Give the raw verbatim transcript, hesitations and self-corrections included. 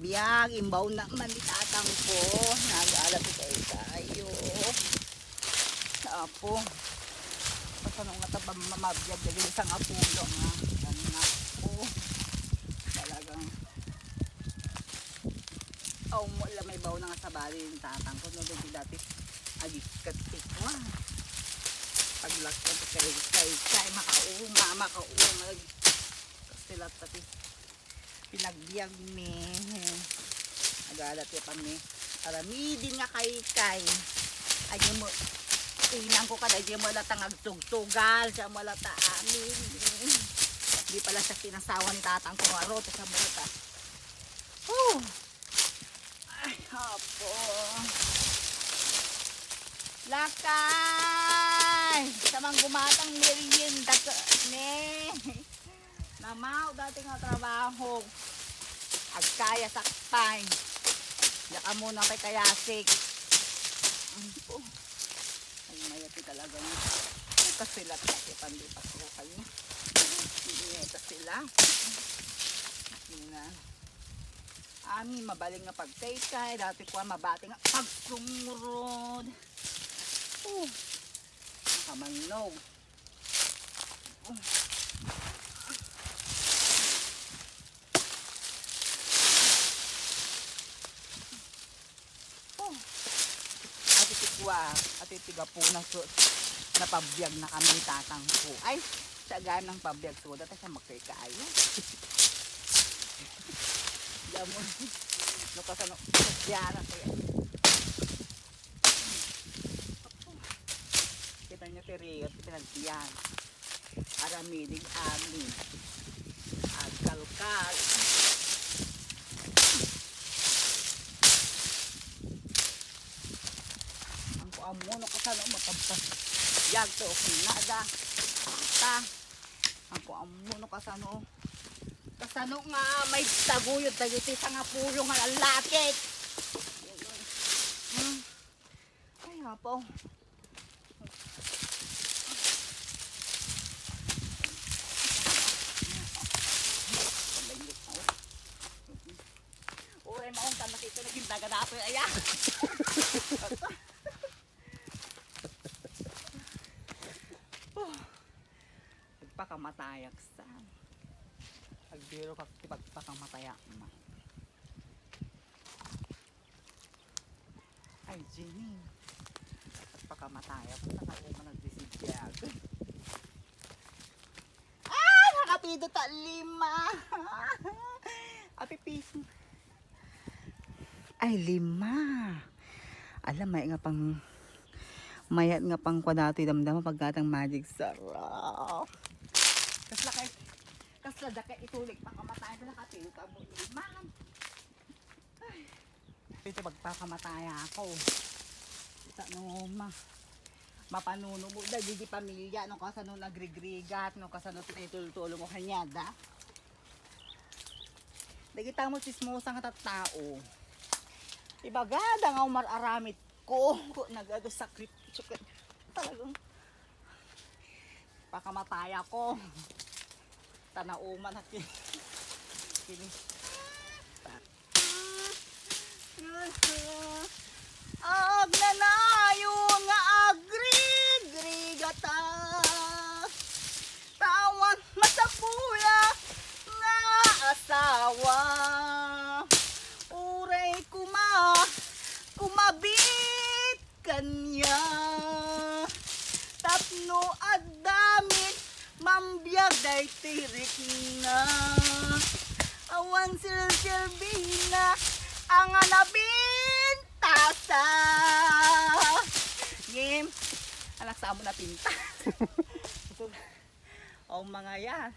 Biag, imbaw na man ni tatang ko. Nag-alab tayo tayo. Apo. Kasano nga ta ba mamabiag dagiti sangapulo nga anak ko? Talagang, aw, mo la may baw na nga sabali yung tatang ko, no? Dagiti dati, agikkat ti kua. Paglakad kay, kay, kay, makauma, makauma. Kastilat pati. Pinagbiag mi. Nagalat ya kami. Aramidin nga kaykay. Ay, mo, inang ko kada, di mo lata nga agtugtugal, di mo lata amin. Di pala siya kinasawa ni tatang ko nga ro, di mo lata. Oh! Ay, apo. Lakay! Samang gumatang merienda ka, ne. Namaw dati nga trabaho. Agkaya sakpan. Yaka muna kay kayasik. Ampo. Ay, mayati talaga niya. Ay, kasilat na si Pandita ko kanya. Hindi niya ito sila. Hindi na. Ami, mabaling nga pagkaykay. Dati ko mabati nga pagsumurod. Oh, nakamannog. Oh. Oh. Ati ti kua, ati ti gapuna, so, napabiag na kami ni tatang ko. Ay, siya gayam nang pabiag, so, data siya magkaykaayo. Diyan mo, no, kasano, diyan na siya. Kita niyo, ti Rio, ti pinagbiag. Aramidig amin. Agkalkal. Ang kuammo, no, kasano, mapagpas. Yag to, okay, nada. Ta. Ang kuammo, no, kasano. Kasano nga may taguyod, tayo ti sangapulo nga lalakit. Hmm. Ay, apo. Uray maong ka nakita na gindaga na ato, aya. Agpakamatayak sa. Agbiro ka, ti pagpakamatayak mo. Ay, Jenny. Agpakamatayak. Kung nakauma, nagdisidyag. Ah! Nakapito ta lima! Apipis. Ay, lima. Alam, may nga pang, mayat nga pang kwa datoy damdama pagkatang Magic Sarap. Kasla kay, kasla da kay itulig pakamatay na nakapito ta mo lima. Ay. Ito pagpakamatay ako. Sa no ma, mapanunubo da, di, di pamilya, no, kasano nagrigrigat, no, kasano tinitultulo mo kanya, da? Dagita mo chismosa nga tattao. Ibagada nga umar-aramid ko, ko nagado sakripisyo ka. Talagang pakamatay ako. Tanauman ak. Kini. Agnanayon nga agrigrigata. Tawan masapuya nga asawa. Uray kuma, kumabit kanya. Tapno adda met mambiag daytoy rikna. Awan silsilbina, anga nabintasa. Ngem, anak sa amo napintas. O, mga yan.